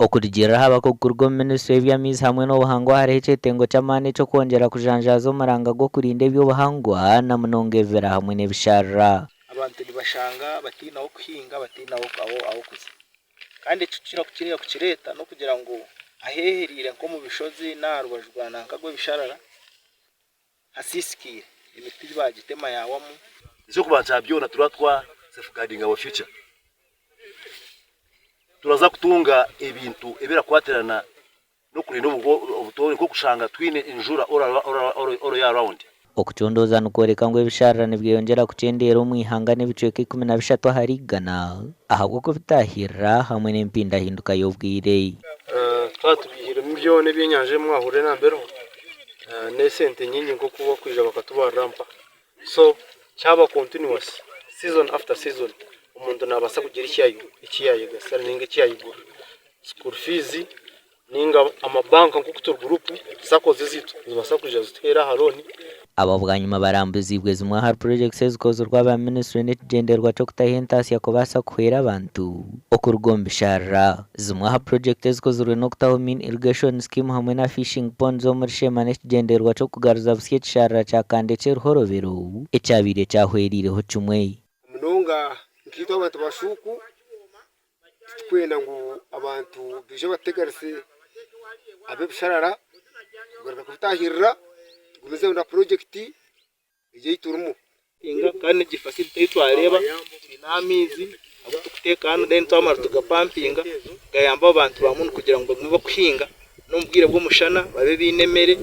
Okurugiirira aha bakugu kuruga omu minisiture y'eby'amaizi hamwe n'obuhangwa hariho ekyetengo ky'amaani eky'okwongyera kujanjaaza omuranga gw'okurinda eby'obuhangwa na munonga ebibira hamwe n'ebisharara. Abantu nibashanga bataine ah'okuhinga bataine ah'okuza kandi ekikukira kukira kukireeta n'okugira ngu ahehereire nk'omu bishozi n'aha rubaju rwa nanka rw'ebisharara hasiisikaire emiti baagitema yahwamu. Eky'okubanza kya byona turaba twa safeguardinga our future. Turaza kutunga ebintu ebirakukwatiraana n'okurinda obutoore nk'okushanga twine enjura all year round. Okucondooza nikworeka ngu ebisharara nibyeyongyera kukyendeera omu ihanga n'ebicweka 13 ahari igana ahabw'okubitaahirira hamwe n'empindahinduka y'obwire. Twaba tubiihiremu byona ebyenyanja ebi mwahurira enamba eriho n'esente nyingi nk'oku bakwija bakatubarira mpa. So kyaba continuous season after season omuntu nabaasa kugira eki yayegasira ninga eki yayigura. School fees ninga amabanka nk'oku turi group SACCOs ezaitu nizibaasa kwija zituheere aha loan. Aba bwanyima barambuziibwe zimwe ahari purogyekiti ezikozirwe aba minisiture n'ekigyendererwa ky'okutaho entaasya kubaasa kuhwera abantu okuruga omu bisharara. Zimwe aha purogyekiti ezikozirwe n'okutaho mini irrigation scheme hamwe na fishing ponds omuri Sheema n'ekigyendererwa ky'okugaruza busya ekisharara kya Kanda eky'eruhorobero ekyabaire kyahweriireho kimwe. Munonga nkaitwe abantu ba Shuuku titurikwenda ngu abantu baije batuteganise ab'ebisharara kugaruka kubitaahirira tugumizemu na purojekiti egi ei turimu. Kandi egi facility ei twareeba twine amaizi agu turikuteeka hanu then twamara tugapampinga gayamba abantu ba munu kugira ngu bagume bakuhinga n'omu bwire bw'omushana babe baine emere.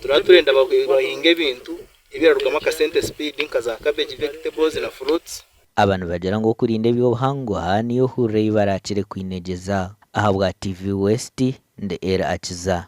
Turaba turenda bahinge ebintu ebirarugamu akasente speed nka za cabbage, vegetables na fruits. Aba nibagira ngu okurinda eby'obuhangwa niyo hurura ei baraakire kwinegyeza. Ahabwa TV West, ndi Elly Akiza.